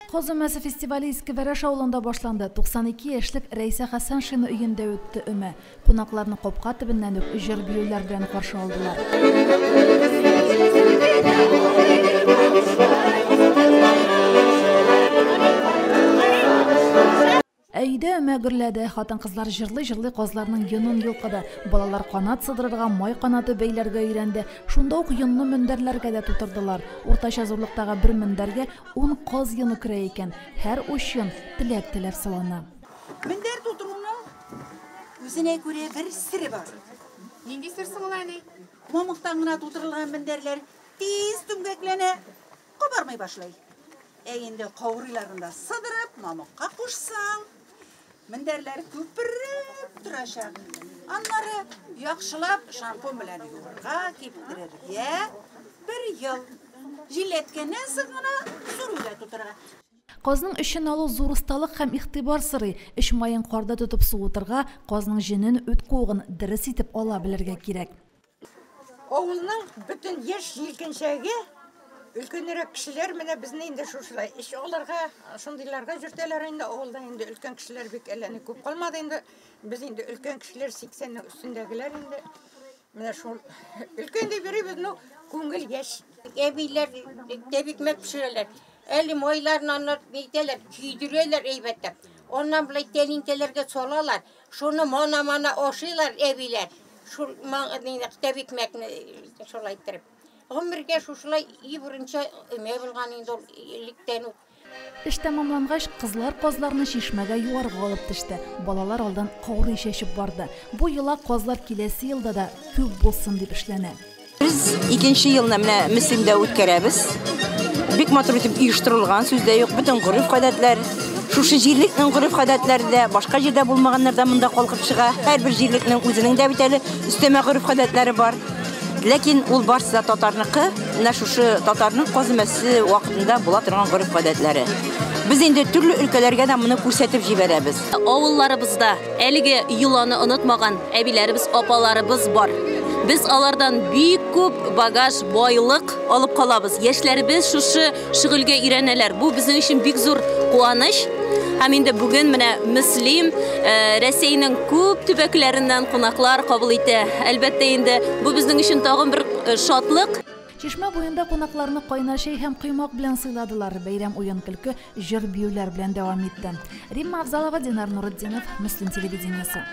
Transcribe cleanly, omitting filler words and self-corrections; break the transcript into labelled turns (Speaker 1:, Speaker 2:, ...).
Speaker 1: Каз өмәсе фестивале Иске Вәрәш авылында башланды. 92 яшьлек Рәйсә Хәсәншина өендә үтте өмә. Кунакларны капка төбеннән үк җыр-биюләр белән каршы алдылар. Ә өйдә өмә гөрләде. Хатын-кызлар җырлый-җырлый казларның йонын йолкыды. Балалар канат сыдырырга, май канаты бәйләргә өйрәнде. Шунда ук йонны мендәрләргә дә тутырдылар. Уртача зурлыктагы бер мендәргә ун каз йоны керә икән. Һәр уч йон теләк теләп салына.
Speaker 2: Мендәр тутыруның үзенә күрә бер сере бар.
Speaker 3: Нинди сер соң ул, әни?
Speaker 2: Мамыктан гына тутырылган мендәрләр тиз түмгәкләнә, кабармый башлый. Ә инде каурыйларын да сыдырып, мамыкка кушсаң, мендәрләр күпереп торачак. Аннары яхшылап шампунь белән юырга, киптерергә бер ел. Җилләткәннән соң гына зур өйдә тутырырга.
Speaker 1: Казның эчен алу зур осталык һәм игътибар сорый. Эч маен карда тотып суытырга, казның җенен, үт куыгын дөрес итеп ала белергә кирәк.
Speaker 4: Авылның бөтен яшь җилкенчәге, өлкәнрәк кешеләр менә безне инде шушылай эш алырга, шундыйларга йөртәләр инде. Авылда инде өлкән кешеләр бик әллә ни күп калмады инде. Без инде өлкән кешеләр, 80-нең өстендәгеләр инде. Менә шул өлкән дип йөрибез, ну, күңел яшь.
Speaker 5: Әбиләр тәбикмәк пешерәләр. Әле майларын аннан нитәләр, көйдерәләр әйбәтләп. Аннан болай тәлинкәләргә салалар. Шуны мана-мана ашыйлар әбиләр. Шул тәбикмәкне шулай иттереп. Гомергә шушылай өй борынча өмә булган инде ул электән үк.
Speaker 1: Эш тәмамлангач, кызлар казларны чишмәгә юарга алып төште. Балалар алдан каурый чәчеп барды. Бу йола казлар киләсе елда да күп булсын дип эшләнә.
Speaker 6: Без икенче елны менә Мөслимдә үткәрәбез. Бик матур итеп оештырылган, сүз дә юк, бөтен гореф-гадәтләр, шушы җирлекнең гореф-гадәтләре дә, башка җирдә булмаганнар да монда калкып чыга. Һәрбер җирлекнең үзенең дә бит әле өстәмә гореф-гадәтләре бар. Ләкин ул барысы да татарныкы, менә шушы татарның каз өмәсе вакытында була торган гореф-гадәтләре. Без инде төрле өлкәләргә дә моны күрсәтеп җибәрәбез.
Speaker 7: Авылларыбызда әлеге йоланы онытмаган әбиләребез, апаларыбыз бар. Без алардан бик күп багаж, байлык алып калабыз. Яшьләребез шушы шөгыльгә өйрәнәләр. Бу безнең өчен бик зур куаныч. Һәм инде бүген менә Мөслим Рәсәйнең күп төбәкләреннән кунаклар кабул итә. Әлбәттә инде бу безнең өчен тагын бер шатлык.
Speaker 1: Чишмә буенда кунакларны кайнар чәй һәм коймак белән сыйладылар. Бәйрәм уен-көлке, җыр-биюләр белән дәвам итте. Римма Авзалова, Динар Нуретдинов, Мөслим телевидениесе.